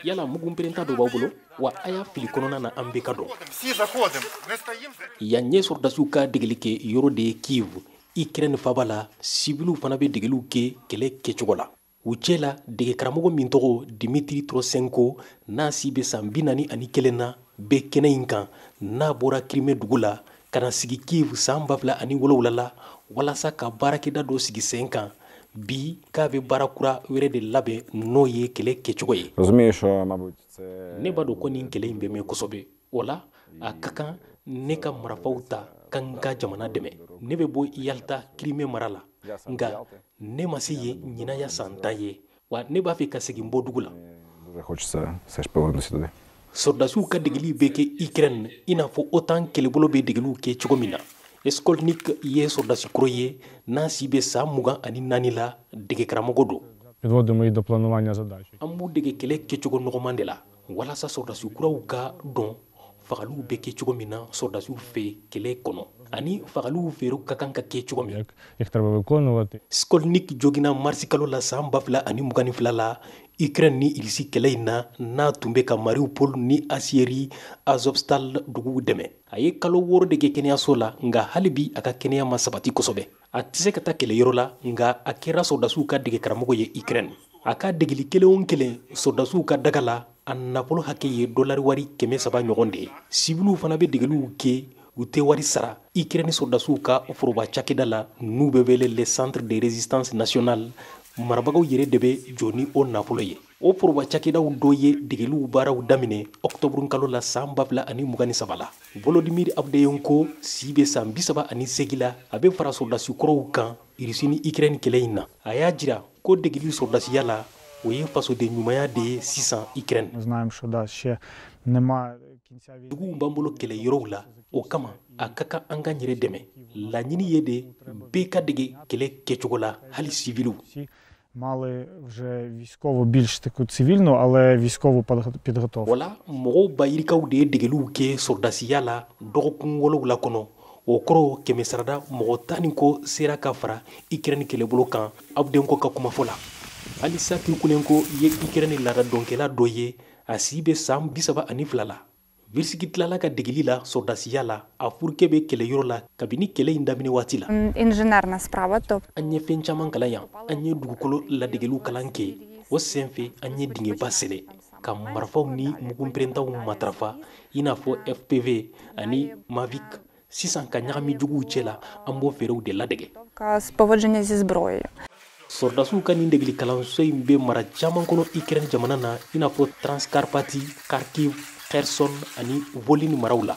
Yala mugu pɛrɛnta dɔ b'aw bolo wa? A y'a fili kɔnɔna na, an bɛɛ ka dɔn. Yan ye sɔrɔdasiw ka degeli kɛ yɔrɔ de ye Kiev, Ukraine faba la. Sibiliw fana bɛ degeliw kɛ kɛlɛ kɛcogo la. U cɛ la, dege karamɔgɔ min tɔgɔ Dimitri Trosenko, n'a si bɛ san 41 na, bɛ kɛnɛ in kan, n'a bɔra Crimée dugu la ka na sigi Kiev san 2007 la walasa ka baarakɛda dɔ sigi sen kan. Bi k'a bɛ baara kura wɛrɛ de labɛn, n'o ye kɛlɛ kɛcogo ye. Ne b'a dɔn ko nin kɛlɛ in bɛ mɛn kosɛbɛ. O la, a ka kan ne ka marifaw ta ka n ka jamana dɛmɛ. Ne bɛ bɔ Yalta, Crimée mara la, nka ne ma se yen ɲinan ya san 10 ye wa. Ne b'a fɛ ka segin bɔ dugu la. Sɔrɔdasiw ka degeli bɛ kɛ Ukraine i n'a fɔ OTAN kɛlɛbolo bɛ degeliw kɛ cogo min na. Skolnik ye sɔrɔdasi kɔrɔ ye, n'a si bɛ san 24 la, dege karamɔgɔ don. An b'u dege kɛlɛ kɛcogo nɔgɔman de la walasa sɔrɔdasi kuraw ka dɔn fagaliw bɛ kɛ cogo min na sɔrɔdasiw fɛ kɛlɛ kɔnɔ, ani fagaliw feerew ka kan ka kɛ cogo min. Skolnik jogina marisi kalo la san 2022 la, Ukraine ni Irisi kɛlɛ in na, n'a tun bɛ ka Mariupol ni aciérie Azovstal duguw dɛmɛ. A ye kalo 6 de kɛ kɛnɛyaso la, nka hali bi a ka kɛnɛya ma sabati kosɛbɛ. A tɛ se ka taa kɛlɛyɔrɔ la, nka a kɛra sɔrɔdasiw ka dege karamɔgɔ ye Ukraine. A ka degeli kelen o kelen sɔrɔdasiw ka daga la, a nafolo hakɛ ye dolari wari 300 ɲɔgɔn de ye. Sibiliw fana bɛ degeliw kɛ, u tɛ wari sara, Ukraine sɔrɔdasiw ka foroba cakɛda la, n'u bɛ wele le Centre de résistance nationale. Marabagaw yɛrɛ de bɛ jɔ ni o nafolo ye. O foroba cakɛdaw dɔ ye degeliw baaraw daminɛ ɔkutɔburu kalo la san 2023 la. Volodymyr Avdeyenko si bɛ san 38 la, a bɛ fara sɔrɔdasi kɔrɔw kan Irisi ni Ukraine kɛlɛ in na. A y'a jira ko degeli sɔrɔdasiya la, o ye fasoden ɲumanya de ye sisan Ukraine. Juguw b'an bolo kɛlɛ yɔrɔw la, o kama a ka kan an ka yɛrɛ dɛmɛ. Laɲini ye de bɛɛ ka dege kɛlɛ kɛcogo la, hali siviliw. Мали вже військову, більш таку цивільну, але військову підготовку. O la, mɔgɔw ba yirikaw de ye degeliw kɛ sɔrɔdasiya la dɔgɔkun 7 kɔnɔ. O kɔrɔ, kɛmɛ sarada mɔgɔ 10 ni kɔ sera ka fara Ukraine kɛlɛbolo kan, Avdenko ka kumafɔ la. Alisa Kirkulenko ye Ukraine laada dɔnkɛla dɔ ye, a si bɛ san 32 la. Virsiki tilala ka degeli la sɔrɔdasiya la. A furukɛ bɛ kɛlɛyɔrɔ la kabini kɛlɛ in daminɛ waati la. Инженерна справа, тобто An ye fɛn caman kalan yan. An ye dugukolo ladegeliw kalan kɛ. O senfɛ, an ye dingɛba sɛnɛ ka marifaw ni mugu pɛrɛntaw matarafa, i n'a fɔ FPV ani Mavic. Sisan, ka ɲagami juguw cɛ la, an b'o fɛɛrɛw de ladege. З поводження зі зброєю. Sɔrɔdasiw ka nin degeli kalanso in bɛ mara caman kɔnɔ Ukraine jamana na, i n'a fɔ Transcarpathie, Kharkiv, Kherson ani Volyn maraw la.